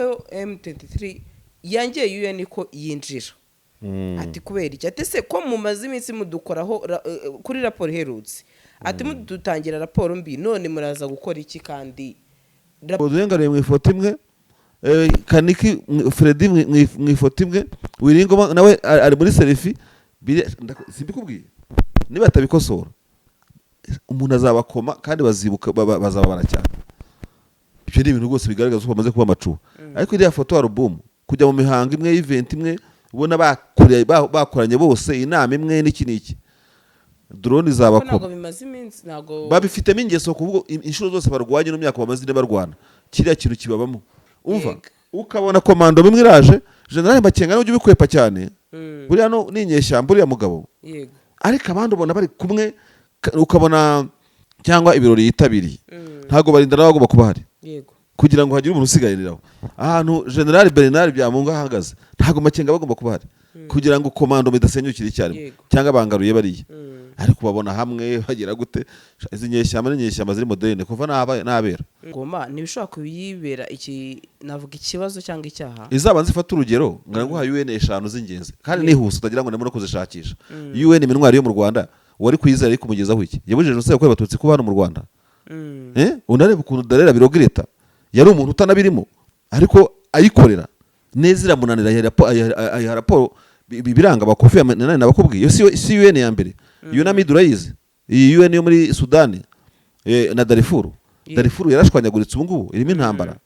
M23 yangiye UN ko yinjira. Ati: "Kubera iki?" Ati: "Se ko mumaze iminsi mudukoraho kuri raporo iherutse?" Ati: "Mudutangira raporo mbi, none muraza gukora iki kandi?" Uduhengariye mu ifoto imwe, Kaniki Fredi mu ifoto imwe, Wiringoma nawe ari muri selfie. Simbikubwiye, niba atabikosora umuntu azabakoma kandi bazibuka, bazababara cyane. Ibyo ni ibintu rwose bigaragaza ko bamaze kuba amacuho. Ariko iriya foto album, kujya mu mihango imwe, event imwe, ubona bakoranye bose inama imwe n'iki n'iki, drone Ko zabakoma. Ntabwo bimaze iminsi, ntabwo Babifitemo ingeso, kuvuga inshuro zose barwanye no myaka bamaze ine barwana, kiriya kintu kibabamo. Umva, ukabona komando imwe iraje, General Makenga niwe ujya ubikwepa cyane. Buriya no ni inyeshyamba uriya mugabo. Ariko abandi ubona bari kumwe, ukabona cyangwa ibirori yitabiriye, ntabwo barinda nawe agomba kuba ahari kugira ngo hagire umuntu usigaye ahantu General Bernard Byamungu ahagaze. Ntabwo Makenga aba agomba kuba ahari kugira ngo komando bidasenyukira icyarimwe cyangwa bangaruye bariya. Ariko babona hamwe bagira gute? Izi nyeshyamba ni inyeshyamba ziri moderne kuva nabera. Ngoma ntibishobora kuyibera iki, navuga ikibazo cyangwa icyaha. Izabanza ifate urugero, nguha UN eshanu z'ingenzi kandi nihuse, utagira ngo ndimo no kuzishakisha. UN MINUAR yo mu Rwanda, wari kuyizera ari kumugezaho iki? Yabujije jenoside yakorewe Abatutsi kuba hano mu Rwanda. Unareba ukuntu Dallaire abiregretta, yari umuntu utanabirimo ariko ayikorera neza, iramunanira, ayiha raporo, biranga bakofi nani nabakubwiye. Iyo si UN ya mbere. UNAMID urayizi, iyi UN yo muri Sudani na Darifuru. Darifuru yarashwanyaguritse, ubu ngubu irimo intambara.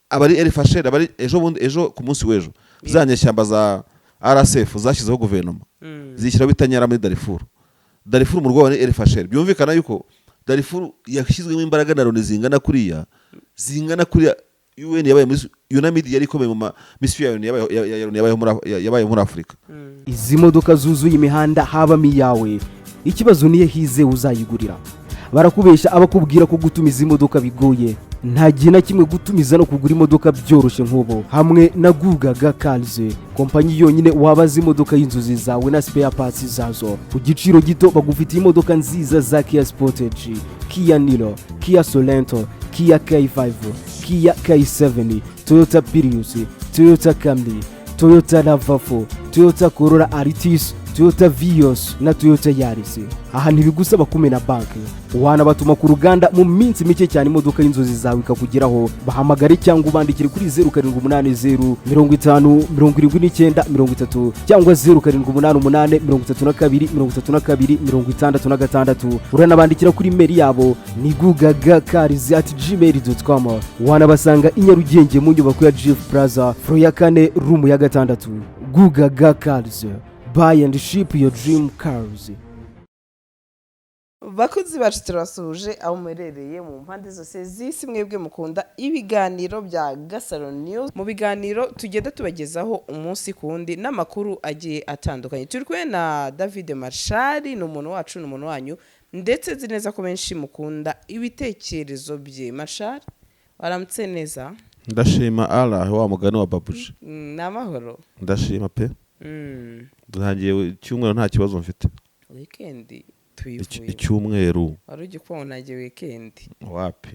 Abari El Fasher, abari ejo bundi, ejo ku munsi w'ejo, za nyeshyamba za RSF zashyizeho guverinoma, zishyiraho bitanyara muri Darifuru. Darifuru mu rwego ni El Fasher. Byumvikana yuko Darifuru yashyizwemo imbaraga na Loni zingana kuriya. UN yabaye muri UNAMID yari ikomeye mu ma mission ya UN yabaye muri Afurika. Izi modoka zuzuye imihanda habamo iyawe? Ikibazo niyo hize uzayigurira. Barakubeshya abakubwira ko gutumiza imodoka bigoye. Nta gihe na kimwe gutumiza no kugura imodoka byoroshye nk'ubu hamwe na Gugaga Cars, kompanyi yonyine wabaza imodoka y'inzozi zawe na spare parts zazo ku giciro gito. Bagufitiye imodoka nziza za Kia Sportage, Kia Niro, Kia Sorento, Kia K5, Kia K7, Toyota Prius, Toyota Camry, Toyota RAV4, Toyota Corolla Altis, Toyota Vios na Toyota Yaris. Aha ntibigusaba kumena banki, wanabatuma ku ruganda mu minsi mike cyane imodoka y'inzozi zawe ikakugeraho. Bahamagare cyangwa ubandikire kuri 0780507930 cyangwa 0788323266. Uranabandikira kuri email yabo ni gugagacars@gmail.com. Wanabasanga i Nyarugenge mu nyubako ya Jifu Plaza, floor ya kane, room ya gatandatu. Gugaga Cars, buy and ship your dream cars. Bakunzi bacu, turabasuhuje aho muherereye mu mpande zose z'isi, mwebwe mukunda ibiganiro bya Gasaro News. Mu biganiro tugenda tubagezaho umunsi ku wundi n'amakuru agiye atandukanye, turi kumwe na David Marshal. Ni umuntu wacu, ni umuntu wanyu, ndetse nzi neza ko benshi mukunda ibitekerezo bye. Marshal, waramutse neza? Ndashima Allah, wa mugani wa Babuji. Ni amahoro? Ndashima pe. Dutangiye icyumweru nta kibazo mfite. Weekend tuyivuye. Icyumweru. Wari ujya kubona ntagiye weekend. Wapi.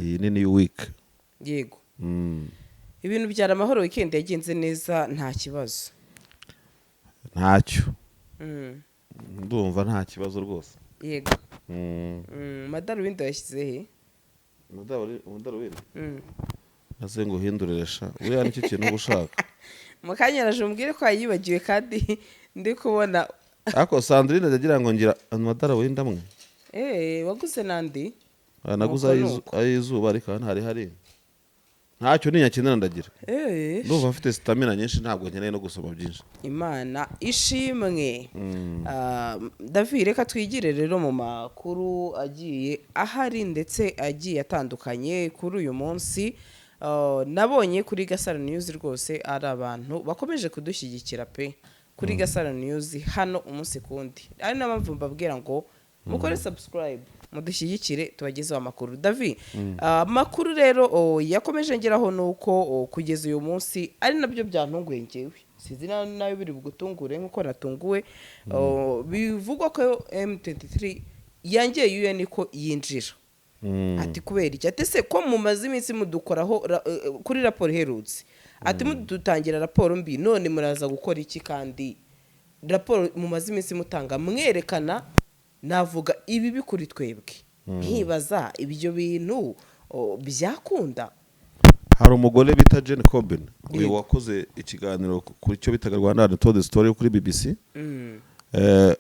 Iyi ni new week. Yego. Ibintu byari amahoro, weekend yagenze neza, nta kibazo? Ntacyo. Ndumva nta kibazo rwose. Amadarubindi wayashyize he? Amadarubindi maze ngo uhindurire sha, buriya nicyo kintu uba ushaka. Mu kanya araje umbwire ko yayibagiwe kandi ndi kubona. Ariko Sandrine ndagira ngo ngira amadarubindi amwe. Waguze n'andi? Aya naguze Nuko nuko. ay'izuba, ariko hano hari ntacyo ninyakenera ndagira. Ndumva mfite stamina nyinshi, ntabwo nkeneye no gusoma byinshi. Imana ishimwe. Ah, David, reka twigire rero mu makuru agiye ahari ndetse agiye atandukanye kuri uyu munsi. Nabonye kuri Gasaro News rwose ari abantu bakomeje kudushyigikira pe. Kuri Gasaro News hano umunsi ku wundi, ari nayo mpamvu mbabwira ngo mukore subscribe, mudushyigikire, tubagezeho amakuru. David, amakuru rero yakomeje ngeraho ni uko kugeza uyu munsi, ari nabyo byantunguye ngewe, sinzi nawe biri bugutungure nk'uko natunguwe. Bivugwa ko M23 yangiye UN ko yinjira. Ati kubera iki? Ati se ko mumaze iminsi mudukoraho kuri raporo iherutse, ati mudutangira raporo mbi, none muraza gukora iki? Kandi raporo mumaze iminsi mutanga mwerekana, navuga ibibi kuri twebwe, nkibaza ibyo bintu byakunda? Hari umugore bita Jane Corbin, uyu wakoze ikiganiro kuri cyo bitaga Rwanda Untold Story yo kuri BBC.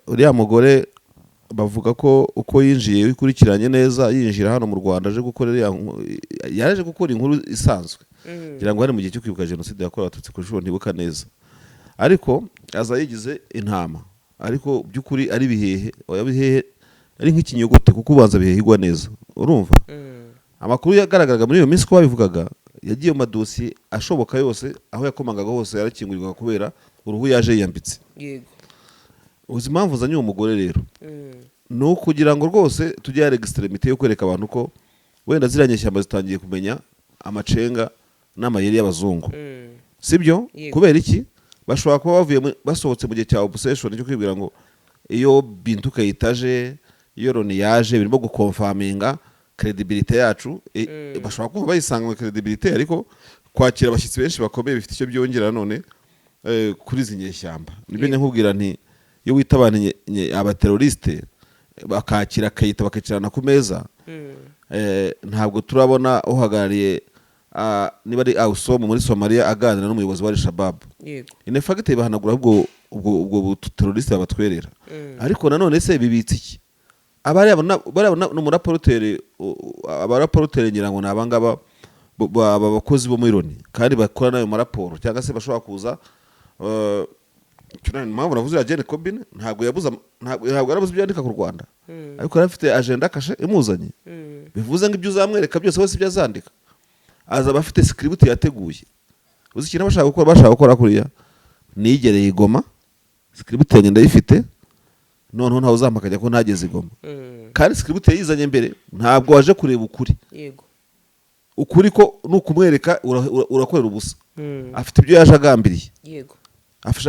Uriya mugore bavuga ko uko yinjiye ukurikiranye neza, yinjira hano mu Rwanda aje gukora iriya yaje gukora inkuru isanzwe, ngira ngo hari mu gihe cyo kwibuka Jenoside yakorewe Abatutsi ku nshuro, ntibuka neza, ariko aza yigize intama, ariko by'ukuri ari bihehe. Oya, bihehe ari nk'ikinyogote, kuko ubanza bihehe igwa neza. Urumva, amakuru yagaragaraga muri iyo minsi ko babivugaga, yagiye mu madosiye ashoboka yose, aho yakomangaga hose yarakingurirwaga kubera uruhu yaje yiyambitse. Uzi impamvu uzanye uwo mugore rero? Ni ukugira ngo rwose tujye hari extrémité yo kwereka abantu ko wenda ziriya nyeshyamba zitangiye kumenya amacenga n'amayeri y'abazungu. Sibyo? Yego. Kubera iki? Bashobora kuba bavuye basohotse mu gihe cya obsession cyo kwibwira ngo iyo Bintu Keita, iyo Loni yaje, birimo guconfirminga crédibilité yacu. Bashobora kuba bayisanga mu crédibilité, ariko kwakira abashyitsi benshi bakomeye bifite icyo byongera none kuri izi nyeshyamba. Nibyo nkubwira nti iyo wita abantu abaterroriste, bakakira Keita, bakicarana ku meza, ntabwo turabona uhagarariye niba ari AUSSOM muri Somalia aganira n'umuyobozi wa Al-Shabaab. In fact bahanagura ubwo terroriste babatwerera. Ariko nanone se bibitse iki? Abariya bariya ni umuraporoteri, abaraporoteri ngira ngo ni abangaba aba bakozi bo muri Loni kandi bakora n'ayo maraporo, cyangwa se bashobora kuza. Impamvu navuze ya Jane Corbin, ntabwo yabuze ntabwo yarabuze ibyo yandika ku Rwanda, ariko yari afite agenda cachée imuzanye. Bivuze ngo ibyo uzamwereka byose wese ibyo azandika, azaba afite script yateguye. Uzi ikintu bashaka gukora? Bashaka gukora kuriya nigereye i Goma, script yanjye ndayifite, noneho ntawe uzampakanya ko ntageze i Goma. Kandi script yayizanye mbere, ntabwo waje kureba ukuri. Ukuri ko ni ukumwereka urakorera ubusa. Afite ibyo yaje agambiriye.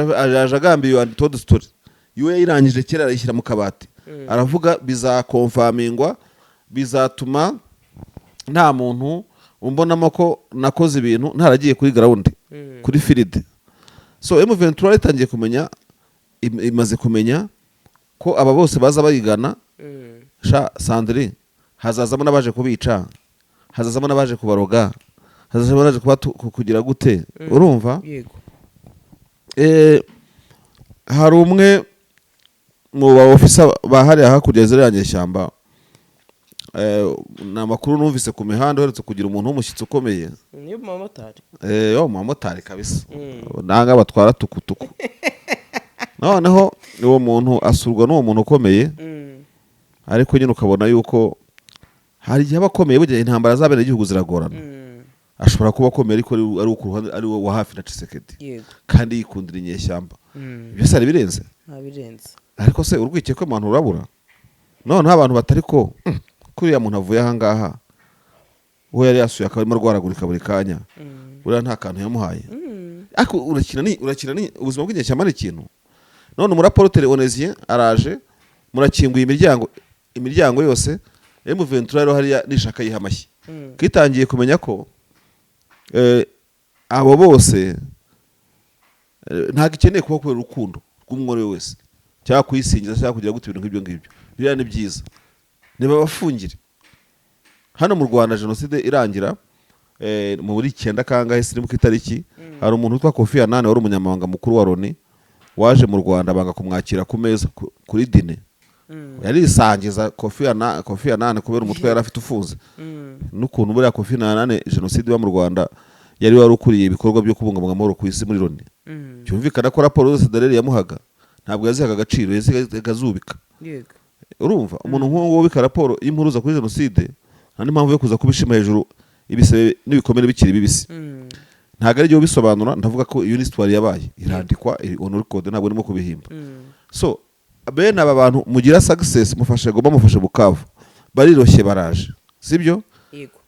Yaje agambiriye untold story, iwe yayirangije kera, arayishyira mu kabati. Aravuga bizaconfirmingwa, bizatuma nta muntu umbonamo ko nakoze ibintu ntaragiye kuri ground, kuri field. So M23 itangiye kumenya, imaze kumenya ko aba bose baza bayigana. Sha Sandri, hazazamo n'abaje kubica, hazazamo n'abaje kubaroga, hazazamo n'abaje kugira gute, urumva? Yego. Hari umwe mu ba officer bahariye hakurya ziriya nyeshyamba, ni amakuru numvise ku mihanda, uherutse kugira umuntu w'umushyitsi ukomeye. Niyo mumotari. Yo mumotari kabisa, nanga batwara tukutuku. Noneho uwo muntu asurwa n'uwo muntu ukomeye, ariko nyine ukabona yuko hari igihe aba akomeye. Burya intambara z'abenegihugu ziragorana. Ashobora kuba akomeye, ariko ari uwo ku ruhande, ari wo wa hafi na Tshisekedi, kandi yikundira inyeshyamba. Ibyo se hari birenze? Nta birenze. Ariko se urwikekwe abantu rurabura? Noneho abantu batari ko kuriya muntu avuye ahangaha, uwo yari yasuye akaba arimo arwaragurika buri kanya, buriya nta kantu yamuhaye. Ariko urakina ni ubuzima bw'inyeshyamba ni ikintu. None umuraporoteri onésien araje, murakinguye imiryango yose. M23 rero hariya nishaka yiha amashyi, kitangiye kumenya ko abo bose ntabwo ikeneye kuba kubera urukundo rw'umwe uwo ari we wese, cyangwa kuyisingiza, cyangwa kugira gute, ibintu nk'ibyo ngibyo. Biriya ni byiza, ntibabafungire. Hano mu Rwanda Jenoside irangira, muri icyenda kangahe, sinibuka itariki, hari umuntu witwa Kofi Annan wari umunyamabanga mukuru wa Loni waje mu Rwanda, banga kumwakira ku meza kuri dîner. Yarisangiza Kofi Annan, Kofi Annan kubera umutwe yari afite ufunze, n'ukuntu buriya Kofi Annan Jenoside iba mu Rwanda yari wari ukuriye ibikorwa byo kubungabunga amahoro ku isi muri Loni. Byumvikana ko raporo zose Dallaire yamuhaga ntabwo yazihaga agaciro, yazihaga azubika. Urumva, umuntu nk'uwo nguwo ubika raporo y'impuruza kuri Jenoside, nta n'impamvu yo kuza kubishima hejuru, ibisebe n'ibikomere bikiri bibisi. Ntabwo ari byo bisobanura. Ndavuga ko iyo ni histoire yabaye, irandikwa, iri on record, ntabwo ndimo kubihimba. So bene aba bantu mugira success, mufashe Goma, mufashe Bukavu, bariroshye, baraje, sibyo? Yego.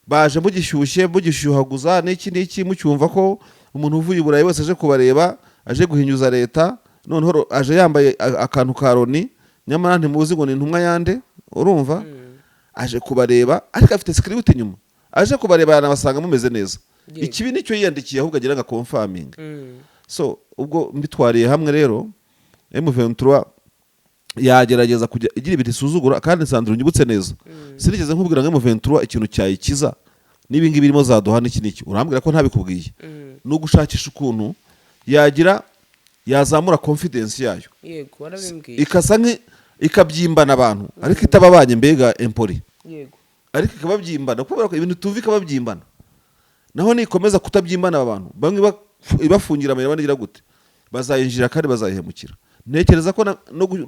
Baje mugishyushye, mugishyuhaguza n'iki n'iki, mucyumva ko umuntu uvuye i Burayi wese aje kubareba, aje guhinyuza leta. Noneho aje yambaye akantu ka Loni, nyamara ntimuzi ngo ni intumwa yande. Urumva? Aje kubareba, ariko afite script inyuma. Aje kubareba, yanabasanga mumeze neza. Ikibi nicyo yiyandikiye, ahubwo agira ngo confirming. So ubwo mbitwariye hamwe rero, M23 yagerageza kujya igira ibintu isuzugura. Kandi Sandra, unyibutse neza, sinigeze nkubwira ngo M23 ikintu cyayikiza n'ibi ngibi birimo zaduha n'iki n'iki? Urambwira ko ntabikubwiye. Ni ugushakisha ukuntu yagira yazamura confidence yayo. Yego, warabimbwiye. Ikasa ikabyimbana abantu, ariko itababanye mbega empori, ariko ikababyimbana kubera ko ibintu tuva ikababyimbana. Naho nikomeza kutabyimbana aba bantu bamwe, ibafungira amayira, abandi igira gute, bazayinjira kandi bazayihemukira. Ntekereza ko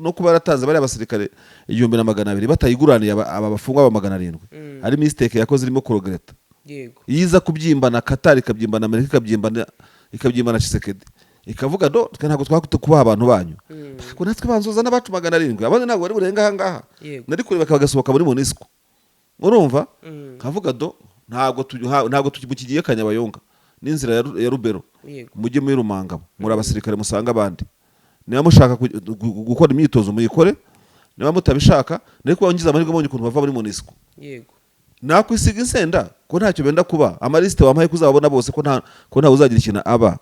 no kuba yaratanze bariya basirikare 1200 batayiguraniye aba bafungwa aba 700, ari mistake yakoze irimo kuregretta. Iyo iza kubyimbana Qatar, ikabyimbana Amerika, ikabyimbana Tshisekedi, ikavuga do twe ntabwo twakwita kubaha abantu banyu, ntabwo natwe banzoza n'abacu 700, abandi ntabwo bari burenga aha ngaha. Nari kureba bagasohoka muri MONUSCO, urumva? Nkavuga do ntabwo mukigiye Kanyabayonga n'inzira ya Rubero. Mujye muri Rumangabo, muri abasirikare musanga abandi. Niba mushaka gukora imyitozo muyikore, niba mutabishaka. Nari kuba ngize amahirwe mbonye ukuntu bava muri MONUSCO, nakwisiga insenda ko ntacyo benda kuba. Amalisite wampaye ko uzababona bose, ko ntawe uzagira ikintu aba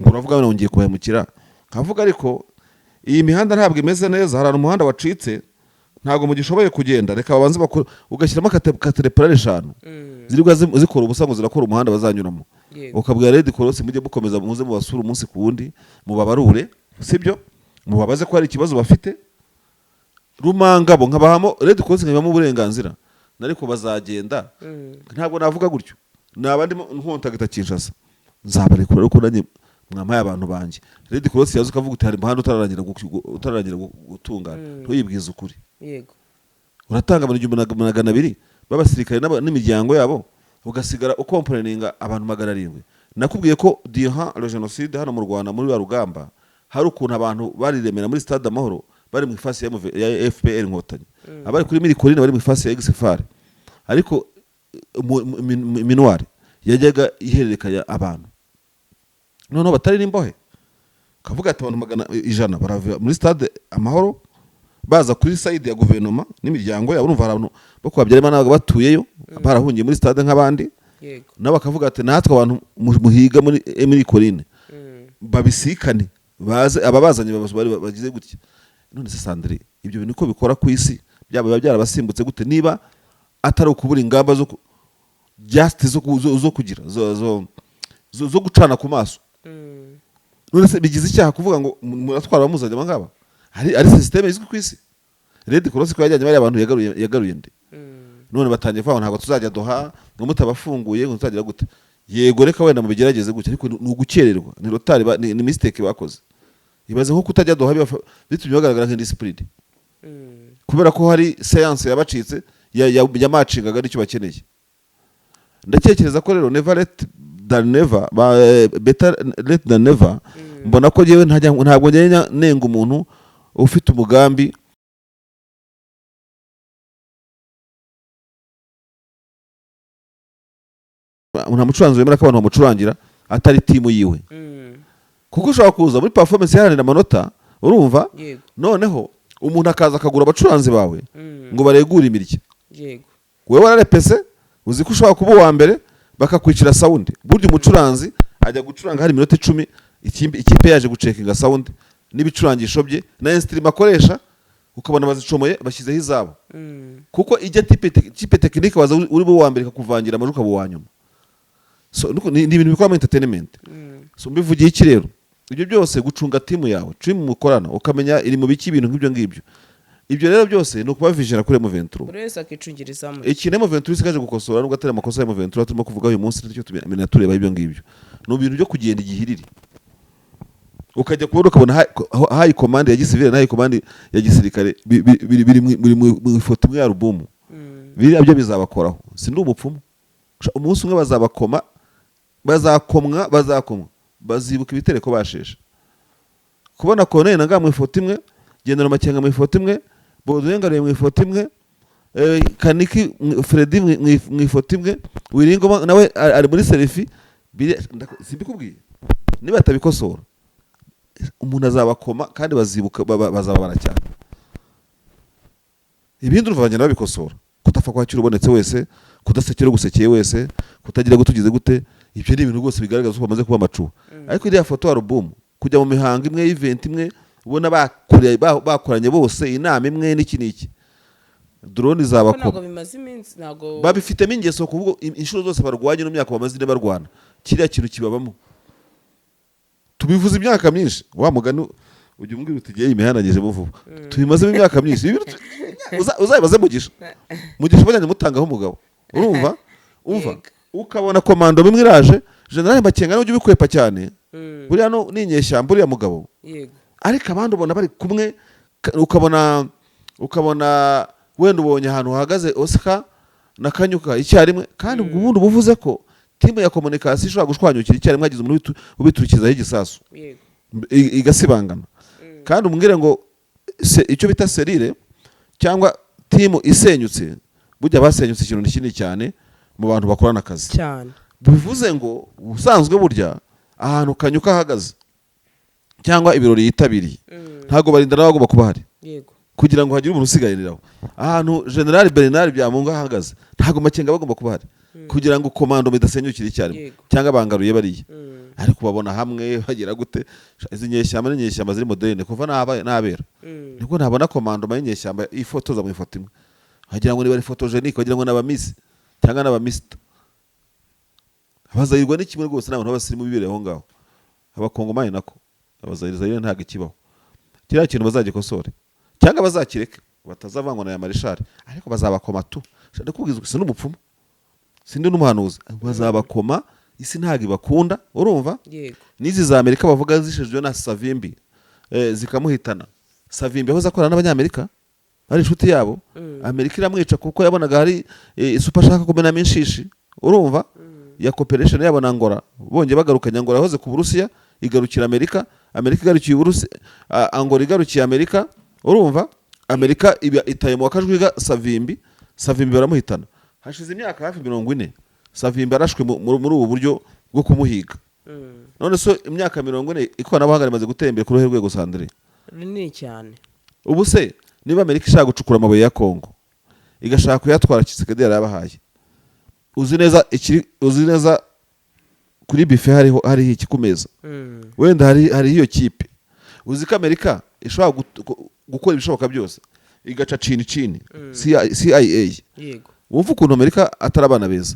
ngo uravuga ngo ngiye kubahemukira. Nkavuga ariko iyi mihanda ntabwo imeze neza, hari ahantu umuhanda wacitse, ntabwo mugishoboye kugenda, reka babanze bakore. Ugashyiramo katerepurari 5 zirirwa zikora ubusa ngo zirakora umuhanda bazanyuramo. Ukabwira Red Cross, mujye mukomeza muze mubasure umunsi ku wundi, mubabarure, sibyo, mubabaze ko hari ikibazo bafite. Rumangabo nkabahamo Red Cross, nkabahamo uburenganzira, ariko bazagenda. Ntabwo navuga gutyo, naba ndimo nkontagita Kinshasa. Nzabarekura ariko nanjye mwampaye abantu banjye. Red Cross yaza ukavuga uti hari umuhanda utararangira gutungana, ntuyibwize ukuri. Uratanga abantu 1200 b'abasirikare n'imiryango yabo, ugasigara ucomplaininga abantu 700. Nakubwiye ko durant le génocide hano mu Rwanda, muri rwa rugamba, hari ukuntu abantu bariremera muri Stade Amahoro bari mu ifasi ya FPR Inkotanyi, abari kuri Mille Collines bari mu ifasi ya ex-FAR, ariko MINUAR yajyaga ihererekanya abantu noneho batari n'imbohe, kavuga ati abantu 100 barava muri Stade Amahoro baza kuri side ya guverinoma n'imiryango yabo. Urumva hari abantu bo kwa Habyarimana babaga batuyeyo, barahungiye muri stade nk'abandi, nabo bakavuga ati natwe abantu muhiga muri Mille Collines, babisikane baze ababazanye bari bagize gutya. None se Sandrine, ibyo bintu uko bikora ku isi byaba biba byarabasimbutse gute, niba atari ukubura ingamba zo just zo kugira zo gucana ku maso? None se bigize icyaha kuvuga ngo muratwara abamuzanye aba ngaba? Ari système izwi ku isi. Red Cross ko yajyanye bariya bantu, yagaruye nde? None batangiye kuvuga ngo ntabwo tuzajya Doha ngo mutabafunguye, ngo tuzagira gute. Yego, reka wenda mubigerageze gutya, ariko ni ugukererwa, ni retard, ni mistake bakoze. Ibaze nko kutajya Doha bitumye bagaragara nk'indiscipline, kubera ko hari séance yabacitse yamatchingaga n'icyo bakeneye. Ndatekereza ko rero never late than never, better late than never. Mbona ko njyewe ntabwo njya nenga umuntu ufite umugambi. Nta mucuranzi wemera ko abantu bamucurangira atari team yiwe, kuko ushobora kuza muri performance iharanira amanota, urumva? Noneho umuntu akaza akagura abacuranzi bawe ngo baregure imirya. Wowe wararepese, uzi ko ushobora kuba uwa mbere, bakakwicira sound. Burya umucuranzi ajya gucuranga hari iminota 10 ikipe yaje gucheckinga sound n'ibicurangisho bye na instrument akoresha, ukabona bazicomoye bashyizeho izabo, kuko ijya type technique waza uri uwa mbere ikakuvangira amajwi ukaba uwa nyuma. So ni ibintu bikora muri entertainment. So mbivugiye iki rero? Ibyo byose gucunga team yawe, team mukorana, ukamenya iri mu biki, ibintu nk'ibyo ngibyo. Ibyo rero byose ni ukuba vigilant kuri M23. Buri wese akicungira izamu. Ikintu M23 isigaje gukosora, nubwo atari amakosa ya M23 turimo kuvuga uyu munsi, nicyo tumenya tureba ibyo ngibyo, ni ibintu byo kugenda igihiriri, ukajya kubona ukabona high command ya gisivile na high command ya gisirikare biri mu ifoto imwe ya album. Biriya byo bizabakoraho. Si ndi umupfumu. Umunsi umwe bazabakoma, bazakomwa, bazakomwa, bazibuka ibitereko basheshe. Kubona Corneille Nangaa mu ifoto imwe, General Makenga mu ifoto imwe, Baudouin Ngaruye mu ifoto imwe, Kaniki Freddy mu ifoto imwe, Willy Ngoma nawe ari muri selfie, simbikubwiye? Niba atabikosora umuntu azabakoma kandi bazibuka, bazababara cyane. Ibindi urumva bagenda babikosora. Kudafata Kudapfa kwakira ubonetse wese, kudasekera ugusekeye wese, kutagira gutugize gute, ibyo ni ibintu rwose bigaragaza ko bamaze kuba amacuho. Ariko iriya photo album, kujya mu mihango imwe, event imwe, ubona bakoranye bose inama imwe n'iki n'iki, drone Ko zabakoma. Ntabwo bimaze iminsi, ntabwo Babifitemo ingeso, kuvuga inshuro zose barwanye no myaka bamaze ine barwana, kiriya kintu kibabamo. Tubivuze imyaka myinshi. Wa mugani ujya umbwira uti igihe imihanda ngezemo vuba, tubimazemo imyaka myinshi. Ibi bintu uzabibaze Mugisha. Mugisha bajyanye mutangaho umugabo, urumva, umva. Yego. Ukabona komando imwe iraje, General Makenga ujya ubikwepa cyane. Buriya no ni inyeshyamba uriya mugabo. Ariko abandi ubona bari kumwe, ukabona wenda ubonye ahantu hahagaze Oscar na Kanyuka icyarimwe, kandi ubwo ubundi uba uvuze ko team ya communication ishobora gushwanyukira icyarimwe, hagize umuntu ubiturikizaho igisasu, igasibangana. Kandi umbwire ngo icyo bita cellule cyangwa team isenyutse, burya basenyutse ikintu kinini cyane mu bantu bakorana akazi. Bivuze ngo ubusanzwe burya ahantu Kanyuka ahagaze cyangwa ibirori yitabiriye, ntabwo barinda nawe agomba kuba ahari kugira ngo hagire umuntu usigaraniraho. Ahantu General Bernard Byamungu ahagaze, ntabwo Makenga aba agomba kuba ahari kugira ngo komando bidasenyukira icyarimwe cyangwa bangaruye bariya. Ariko babona hamwe bagira gute? Izi nyeshyamba ni inyeshyamba ziri moderne kuva nabera. Nibwo nabona komando y'inyeshyamba ifotoza mu ifoto imwe, wagira ngo ni bari photogénique, wagira ngo ni abamisi cyangwa ni abamisita. Abazayirwa ni kimwe rwose, ni abantu b'abasirimu bibereye aho ngaho, abakongomani nako. Abazayire ntabwo ikibaho. Kiriya kintu bazagikosore cyangwa bazakireke, batazavangwa na ya marishari, ariko bazabakoma tu. Ndakubwiza si n'umupfumu, sindi n'umuhanuzi, bazabakoma. Isi ntabwo ibakunda, urumva? Yego. N'izi za Amerika bavuga zishejwe na Savimbi, zikamuhitana. Savimbi yahoze akorana n'Abanyamerika, ari inshuti yabo. Amerika iramwica kuko yabonaga hari isupu ashaka kumenamo inshishi, urumva, ya cooperation yabo na Angola. Bongeye bagarukanye Angola yahoze ku Burusiya, igarukira Amerika, Amerika igarukiye Uburusiya, Angola igarukiye Amerika, urumva. Amerika iba itaye mu wakajwiga Savimbi, Savimbi baramuhitana. Hashize imyaka hafi 40 Savimbi arashwe muri ubu buryo bwo kumuhiga. None so imyaka 40, ikoranabuhanga rimaze gutera imbere ku ruhe rwego, Sandrine? Runini cyane. Ubu se niba Amerika ishaka gucukura amabuye ya Kongo, igashaka kuyatwara, Tshisekedi yarayabahaye, uzi neza ikiri, uzi neza kuri buffet hariho iki ku meza? Wenda hari iyo kipe. Uzi ko Amerika ishobora gukora ibishoboka byose igaca cini cini CIA? Yego. Wumva ukuntu Amerika atari abana beza,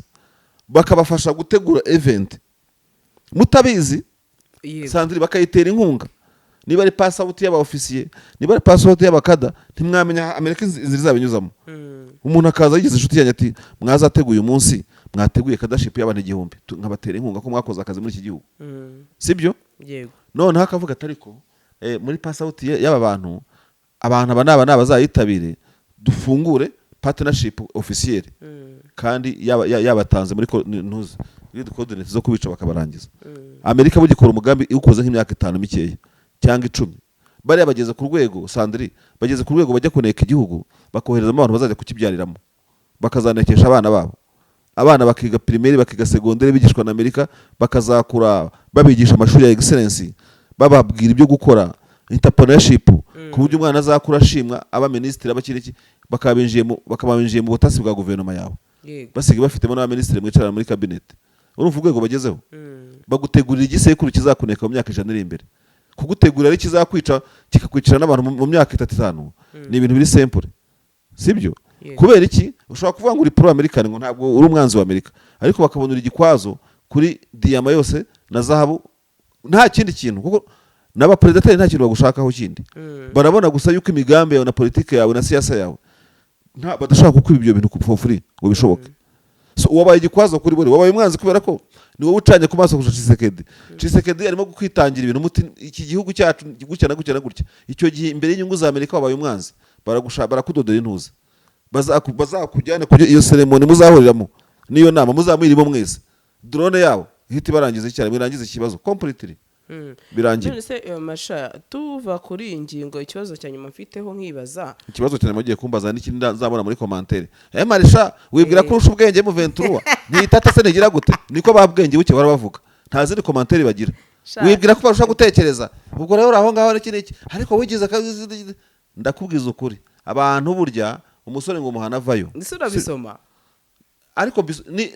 bakabafasha gutegura event mutabizi. Sandrine, bakayitera inkunga, niba ari pass out y'aba officier, niba ari pass out y'abakada, ntimwamenya Amerika inzira izabinyuzamo. Umuntu akaza yigize inshuti yanjye ati: "Mwazateguye umunsi, mwateguye cadetship y'abantu 1000, nkabatera inkunga ko mwakoze akazi muri iki gihugu." Sibyo? Yego. Noneho akavuga ati: "Ariko muri pass out y'aba bantu, abantu aba n'aba n'abazayitabire, dufungure partnership officielle." Kandi yabatanze muri ntuzi grid coordinates zo kubica bakabarangiza. Amerika bugikora umugambi iwukoze nk'imyaka 5 mikeya cyangwa 10, bariya bageze ku rwego, Sandri, bageze ku rwego bajya kuneka igihugu, bakoherezamo abantu bazajya kukibyariramo, bakazanekesha abana babo, abana bakiga primaire, bakiga secondaire bigishwa na Amerika, bakazakura babigisha amashuri ya excellence, bababwira ibyo gukora entrepreneurship, ku buryo umwana azakura ashimwa, aba minisitiri, aba iki, bakaba binjiye mu butasi bwa guverinoma yawe. Basigaye bafitemo n'abaminisitiri mwicarana muri cabinet. Urumva urwego bagezeho? Bagutegurira igisekuru kizakuneka mu myaka 100 iri imbere. Kugutegurira ari kizakwica, kikakwicira n'abantu mu myaka 3, 5, ni ibintu biri simple, sibyo? Yego. Kubera iki? Ushobora kuvuga ngo uri pro American, ngo ntabwo uri umwanzi wa Amerika, ariko bakabonera igikwazo kuri diyama yose na zahabu, nta kindi kintu, kuko n'abapredateri nta kintu bagushakaho kindi. Barabona gusa yuko imigambi yawe na politiki yawe na siyasa yawe nta badashaka kukwiba ibyo bintu for free ngo bishoboke. So wabaye igikwazo kuri bo, wabaye umwanzi kubera ko ni wowe ucanye ku maso kurusha Tshisekedi. Tshisekedi arimo kwitangira ibintu muti iki gihugu cyacu gutya na gutya na gutya. Icyo gihe imbere y'inyungu za Amerika wabaye umwanzi, baragusha, barakudodera intuza, bazakujyane kuri iyo ceremony muzahuriramo n'iyo nama muzamuyirimo mwese, drone yabo ihita ibarangiza icyarimwe, irangiza ikibazo completely. Birangira. None se Masha, tuva kuri iyi ngingo, ikibazo cya nyuma mfiteho nkibaza. Ikibazo cyane mugiye kumbaza n'ikindi nzabona muri commentaire: "Marisha, wibwira ko urusha ubwenge mu 23 ntitata se, ntigira gute?" Niko ba bwenge buke bahora bavuga, nta zindi commentaire bagira. Wibwira ko barusha gutekereza? Ubwo rero uri aho ngaho n'iki n'iki, ariko wigize akazi. Ndakubwiza ukuri, abantu burya Umusore ngo umuhana avayo. Ese urabisoma? Ariko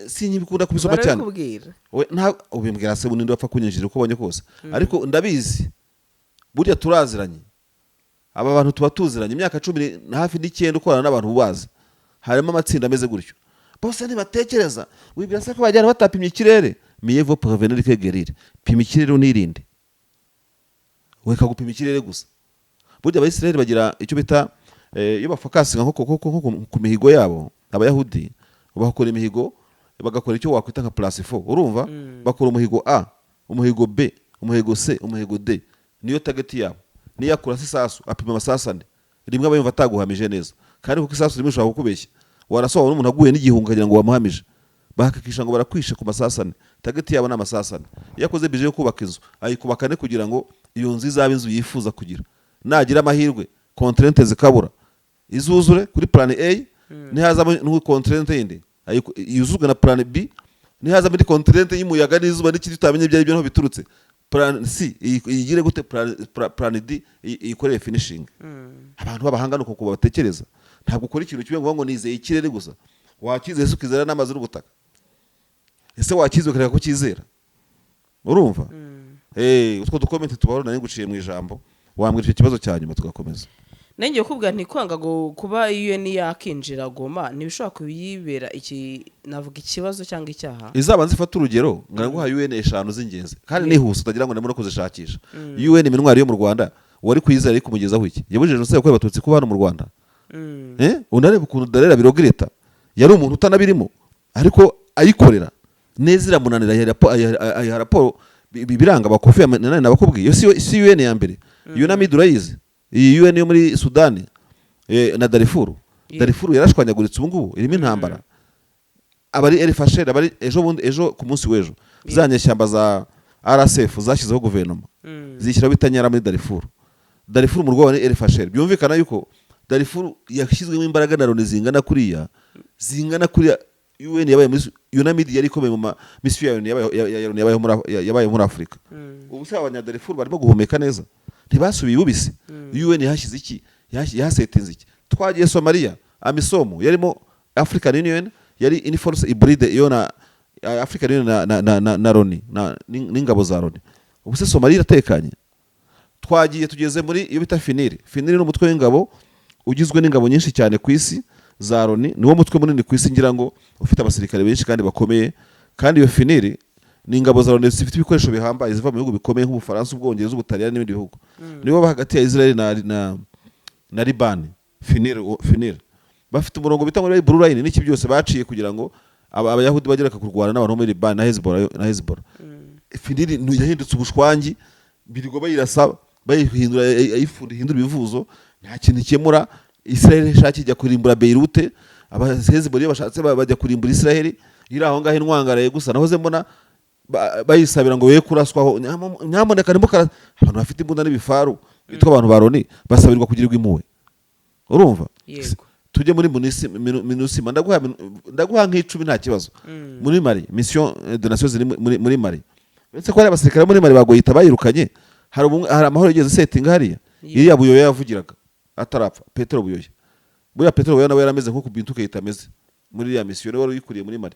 sinkibikunda kubisoma cyane. Barabikubwira. We, nta ubimbwira se, ninde wapfa kunyinjira uko ubonye kose? Ariko ndabizi, burya turaziranye, aba bantu tuba tuziranye imyaka 10 hafi 9, ukorana n'abantu ubazi. Harimo amatsinda ameze gutyo, bose ntibatekereza. Wibwira se ko bajyana batapimye ikirere? Mieux vaut prévenir que guérir. Pima ikirere unirinde, weka gupima ikirere gusa. Burya Abayisiraheli bagira icyo bita iyo bafocusinga nko ku mihigo yabo. Abayahudi bakora imihigo, bagakora icyo wakwita nka plus 4, urumva? Bakora umuhigo A, umuhigo B, umuhigo C, umuhigo D, niyo target yabo. Niyo akura se isasu, apima amasasu ane, rimwe aba yumva ataguhamije neza, kandi kuko isasu rimwe ushobora kukubeshya, warasohora n'umuntu aguye n'igihunga ukagira ngo wamuhamije. Bahakikisha ngo barakwishe ku masasu ane. Target yabo ni amasasu ane. Iyo akoze budget yo kubaka inzu, ayikubaka ane kugira ngo iyo nzu izabe inzu yifuza kugira. Nagira amahirwe contrainte zikabura, izuzure kuri plan A, nihazamo n'ubu contrainte yindi, yuzuzwe na plan B, nihazamo indi contrainte y'umuyaga n'izuba n'ikindi utamenya ibyo ari byo niho biturutse, plan C iyigire gute, plan D iyikorere finishing. Abantu b'abahanga ni uko batekereza. Ntabwo ukora ikintu kimwe ngo nizeye ikirere gusa. Wakizeye se ukizera n'amazi n'ubutaka? Ese wakizeye ukareka kucyizera? Urumva? Utwo ducomment tubaho. Nari nguciye mu ijambo, wambwira icyo kibazo cya nyuma tugakomeza. Nanjye kubwira ntikwanga kuba UN yakinjira Goma ntibishobora kuyibera iki, navuga ikibazo cyangwa icyaha. Izabanza ifata urugero, nguha UN eshanu z'ingenzi kandi nihuse, utagira ngo ndimo no kuzishakisha. UN MINUAR yo mu Rwanda, wari kuyizera ari kumugezaho iki? Yabujije jenoside yakorewe Abatutsi kuba hano mu Rwanda. Unareba ukuntu Dallaire biregretta, yari umuntu utanabirimo ariko ayikorera neza, iramunanira, ayiha raporo biranga bakofi nani nabakubwiye. Iyo si UN ya mbere. UNAMID urayizi, iyi UN yo muri Sudani na Darifuru. Darifuru yarashwanyaguritse, ubu ngubu irimo intambara, abari El Fasher, abari ejo bundi, ejo ku munsi w'ejo za nyeshyamba za RSF zashyizeho guverinoma, zishyiraho bitanyara muri Darifuru. Darifuru mu rwego ni El Fasher. Byumvikana yuko Darifuru yashyizwemo imbaraga na Loni zingana kuriya. UN yabaye muri UNAMID yari ikomeye mu ma mission ya UN ya Loni yabaye muri Afurika. Ubu se Abanyadarifuru barimo guhumeka neza? Ntibasubiye ibubisi? UN yahashyize iki? Yahasetinze iki? Twagiye Somalia, AMISOM yarimo African Union, yari in force hybride iyo na African Union na Loni n'ingabo za Loni. Ubu se Somalia iratekanye? Twagiye tugeze muri iyo bita FINIR. FINIR ni umutwe w'ingabo ugizwe n'ingabo nyinshi cyane ku isi za Loni, niwo mutwe munini ku isi, ngira ngo ufite abasirikare benshi kandi bakomeye. Kandi iyo FINIR ni ingabo za Loni zifite ibikoresho bihambaye, ziva mu bihugu bikomeye nk'Ubufaransa, Ubwongereza, Ubutaliyani n'ibindi bihugu. Nibo baba hagati ya Israel na Libani. FINIR bafite umurongo bita ngo Blue Line n'iki byose baciye kugira ngo Abayahudi bagereka kurwana n'abantu bo muri Libani na Hezbollah. Na Hezbollah, FINIR yahindutse ubushwangi, birirwa bayirasa, bayihindura, ayifunda, ihindura ibivuzo, nta kintu ikemura. Israel ishaka ijya kurimbura Beirute, aba Hezbollah iyo bashatse bajya kurimbura Israel iri aho ngaho intwangaraye gusa. Nahoze mbona bayisabira ngo be kuraswaho. Nyamuneka ntimukara abantu bafite imbunda n'ibifaru bitwa abantu ba Loni basabirwa kugirirwa impuhwe, urumva? Yego. Tujye muri MINUSMA, ndaguha nk'icumi, nta kibazo. Muri Mali, mission de Nations Unies muri Mali, uretse ko hari abasirikare muri Mali bagoyita bayirukanye, hari amahoro yigeze setinga hariya. Iriya Buyoya yavugiraga atarapfa, Petero Buyoya. Buriya Petero Buyoya nawe yarameze nk'uko Bintu Keita ameze muri iriya mission, niwe wari uyikuriye muri Mali,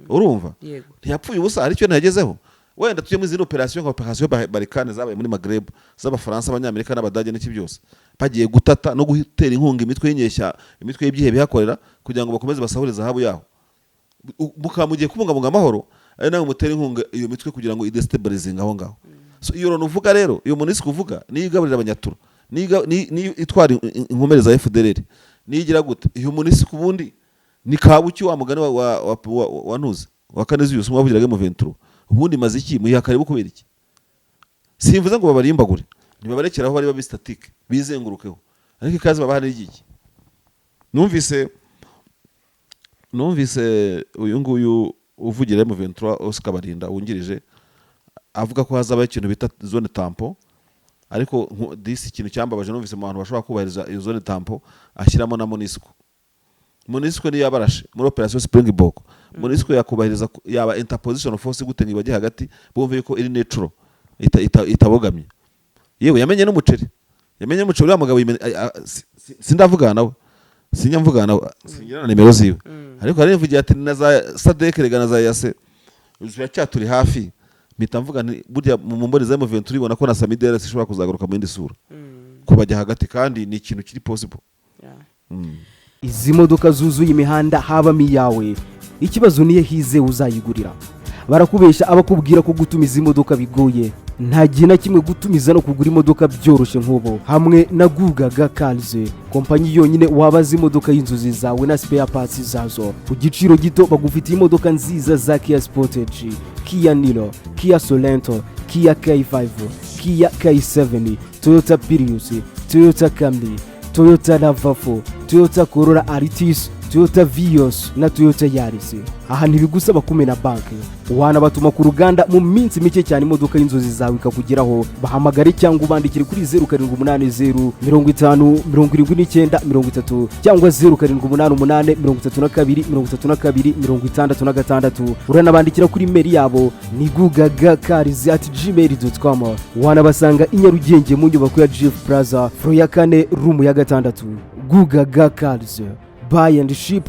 urumva? Yego. Ntiyapfuye ubusa, hari icyo ntiyagezeho. Wenda tujye muri izindi operation nka operation Barkhane zabaye muri Maghreb z'Abafaransa, Abanyamerika n'Abadage n'iki byose, bagiye gutata no gutera inkunga imitwe y'inyeshya, imitwe y'ibyihe bihakorera kugira ngo bakomeze basahure zahabu yaho. Mukaba mugiye kubungabunga amahoro, ari nawe mutera inkunga iyo mitwe kugira ngo idestabilizinge aho ngaho. So iyo Loni uvuga rero, iyo MONUSCO uvuga, niyo igaburira Abanyatura, niyo itwara inkomere za FDLR, niyo igira gute. Iyo MONUSCO ubundi ni kabuki, wa mugani wa ntuzi wa Canisius mwavugiraga mu 23. Ubundi maze iki muyiha karibu? Kubera iki? Simvuze ngo babarimbagure, ntibabarekere aho bari babi statique bizengurukeho, ariko ikaze babaha ni iki? Numvise uyu nguyu uvugira M23, Oscar Barinda wungirije, avuga ko hazabaho ikintu bita zone tampon. Ariko disi ikintu cyambabaje, numvise mu bantu bashobora kubahiriza iyo zone tampon ashyiramo na MONUSCO. MONUSCO niyo yabarashe muri operation Springbok. MONUSCO yakubahiriza yaba interposition force gute ngo ibajye hagati, bumve yuko iri neutral, itabogamye? Yewe, yamenye n'umuceri, yamenye n'umuceri uriya mugabo. Sindavugana nawe. Sinjya mvugana, singira na nimero ziwe, ariko hari nivugiye ati na za SADC rega na za EAC ziracyaturi hafi. Mpita mvuga nti burya mu mboni za M23 turibona ko na SAMIDRC ishobora kuzagaruka mu yindi sura, kubajya hagati, kandi ni ikintu kiri possible. Izi modoka zuzuye imihanda habamo iyawe? Ikibazo niyo hize uzayigurira. Barakubeshya abakubwira ko gutumiza imodoka bigoye. Nta gihe na kimwe gutumiza no kugura imodoka byoroshye nk'ubu hamwe na Gugaga Cars, kompanyi yonyine wabaza imodoka y'inzozi zawe na spare parts zazo ku giciro gito. Bagufitiye imodoka nziza za Kia Sportage, Kia Niro, Kia Sorento, Kia K5, Kia K7, Toyota Prius, Toyota Camry, Toyota RAV4, Toyota Corolla Altis, Toyota Vios na Toyota Yaris. Aha ntibigusaba kumena banki, wanabatuma ku ruganda mu minsi mike cyane imodoka y'inzozi zawe ikakugeraho. Bahamagare cyangwa ubandikire kuri 0780507930 cyangwa 0788323266. Uranabandikira kuri email yabo ni gugagacars@gmail.com. Wanabasanga i Nyarugenge mu nyubako ya GF Plaza, floor ya kane, room ya gatandatu. Gugaga Cars, buy and ship.